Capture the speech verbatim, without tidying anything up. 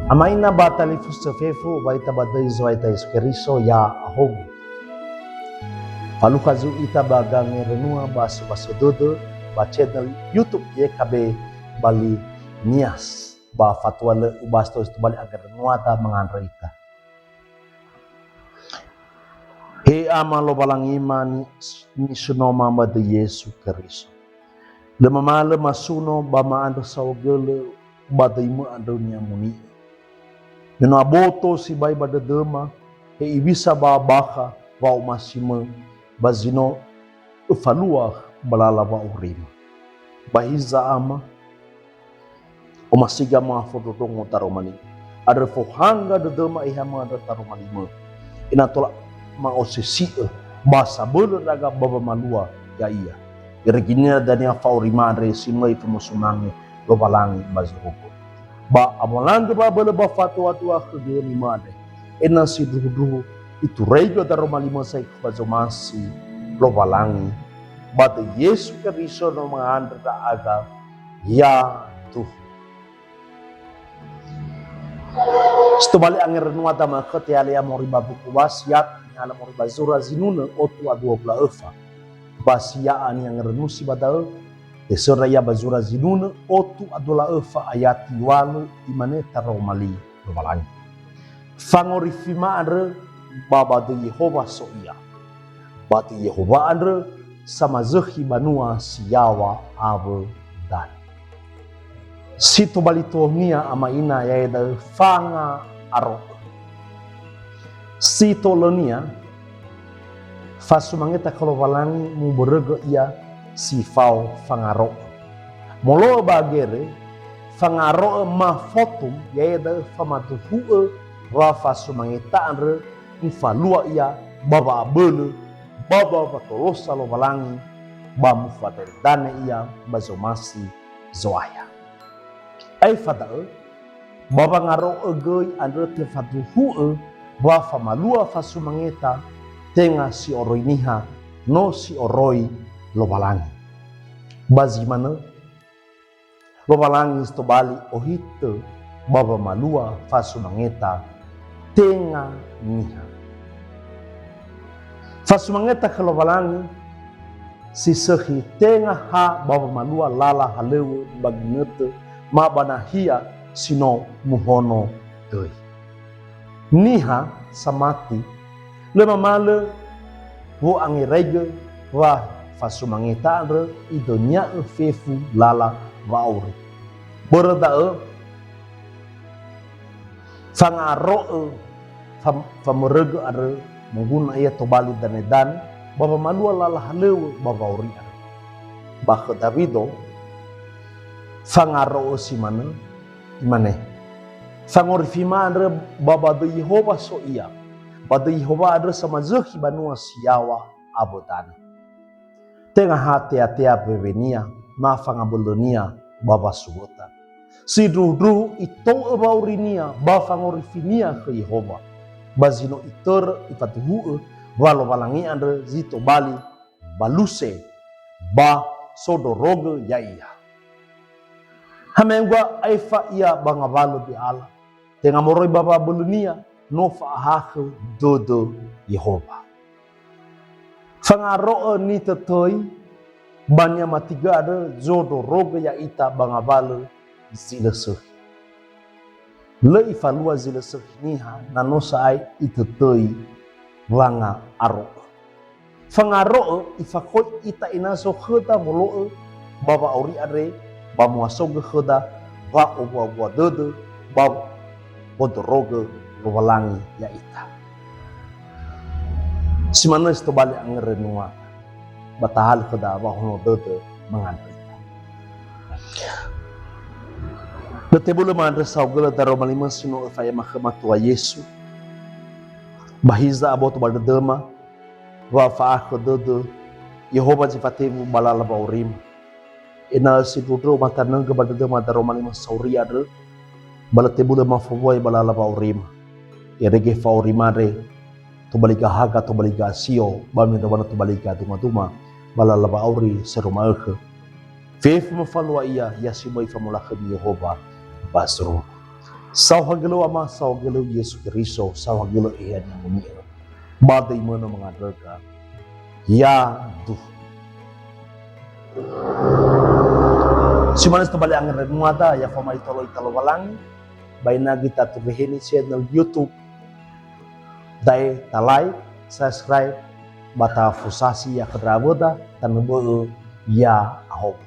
Ama ina ba talifusö fefu, ba ita ba döi Zo'aya ita Yesu Keriso, ya'ahowu. Falukha zui ita ba gangerönua ba sobaso dödö ba channel YouTube Y K B Bali Nias, ba fatua lö ubastos tobali angerönuada mangandrö ita. He Ama Lowalangima ni-, nisunoma ba döi Yesu Keriso. Lö mamalö masuno ba ma'andrö saohagölö ba döimö andrö ni'amoni'ö. Me no aboto sibai ba dödöma, he iŵisa ba bakha wa'omasimö, ba zi no öfalua ba lala wa'aurima. Ba hiza Ama, omasiga ma fondrondrongo taroma li-, andrö fohangga dödöma ehama andrö taroma limö. Ena'ö tola ma'osösi'ö ba sabölö ndra'aga ba wamalua ya'ia. Irege niha dania fa'aurima andre si möi famosumange Lowalangi ba zorugo. Ba amolangö ba bölö ba fatua-tua khö göni mö andre. Ena'ö sindruhu-ndruhu ituraigö daroma limö saekhu ba zomasi Lowalangi. Ba döi Yesu Keriso no mangandrö ndra'aga, yaduhu. Si tobali angerönuada ma'ökhö te'alea moroi ba buku wasiat, nihala moroi ba zura zinunö otu a dua wulu a öfa. Ba si ya'a ni'angerönusi ba da'ö, tesöndra ia ba zura zinunö otu a dua wulu a öfa ayati walu, imane taroma li Lowalangi. Fangorifima andrö ba ba döi Yehowa so ia. Ba döi Yehowa andrö samazökhi banua si yaŵa awö danö. Si tobali tonia ama ina ya'ia da'ö fanga'aro'ö. Si to'ölönia, fasumangeta khö Lowalangi mubörögö ia si fao fanga'aro'ö. Molo'ö ba gere, fanga'aro'ö mafotum ya'ia da'ö famaduhu'ö wa fasumangeta andrö mufalua ia ba wa'abölö, ba ba watolosa Lowalangi, ba mufadare danö ia ba zomasi Zo'aya. Aefa da'ö, ba wanga'aro'ö göi andrö tefaduhu'ö wa famalua fasumangeta, tenga si oroi niha, no si oroi Lowalangi. Ba zi manö, Lowalangi si tobali ohitö ba wamalua fasumangeta, tenga niha. Fasumangeta khö Lowalangi si sökhi tenga ha ba wamalua lala halöŵö ba ginötö ma ba nahia si no muhono döi. Niha samati, lö mamalö wo'angeraigö wa fasumangeta andrö idönia'ö fefu lala wa'auri. Börö da'ö, fanga'aro'ö fam-, famörögö andrö, moguna ia tobali danedane, ba wamalua lala halöŵö ba wa'auri andrö. Ba khö Dawido, fanga'aro'ö si manö, imane, fangorifima andrö ba ba döi Yehowa so ia, ba döi Yehowa andrö samazökhi banua si yaŵa awö danö. Tenga ha tea-tea wewenia, ma fangabölönia ba wasuwöta. Sindruhu-ndruhu ito'ö wa'aurinia ba fangorifinia khö Yehowa, ba zi no itörö ifaduhu'ö wa Lowalangi andrö zi tobali ba luse, ba sondrorogö ya'ia. Hamengua aefa ia ba ngawalö Beala, tenga moroi ba wa'abölönia, no fa'ahakhö dödö Yehowa. Fanga'aro'ö nitötöi ba ni'amatigö andrö zondrorogö ya'ita ba ngawalö zi lö sökhi. Lö ifalua zi lö sökhi niha na no sa'ae itötöi wanga'aro'ö. Fanga'aro'ö ifakhoi ita ena'ö so khöda wolo'ö ba wa'auri andre, ba mu'asogö khöda wa'owua-wua dödö ba wondrorogö Lowalangi ya'ita. Si manö si tobali angerönua, ba tahalö khöda wa'ahono dödö mangandrö ita. Lö tebulö ma'andrö saohagölö daroma limö si no öfa'ema khöma Tua Yesu. Ba hiza aboto ba dödöma, wa fa'ahakhö dödö Yehowa zi fatewu ba lala wa'aurima. Ena'ö sindruhu-ndruhu matanöngö ba dödöma daroma limö sauri andrö, ba lö tebulö mafowua ia ba lala wa'aurima. Irege fa'aurima andre, tobali gahaga, tobali gasio, ba me ndröwanö tobali gaduma-duma ba lala wa'auri sero ma'ökhö. Fefu mafalua ia, ia si möi famolakhömi Yehowa ba zorugo. Saohagölö Ama, saohagölö Yesu Keriso, saohagölö Eheha Ni'amoni'ö. Ba döi mönö mangandröga. Ya duhu. Si manö tobali angeremada, ya famaito lo ita Lowalangi, ba inagi tatuleheni channel YouTube. Dae ta like, subscribe, ba tafusasi ya khöndra awöda, tanö bö'ö ya ahowu.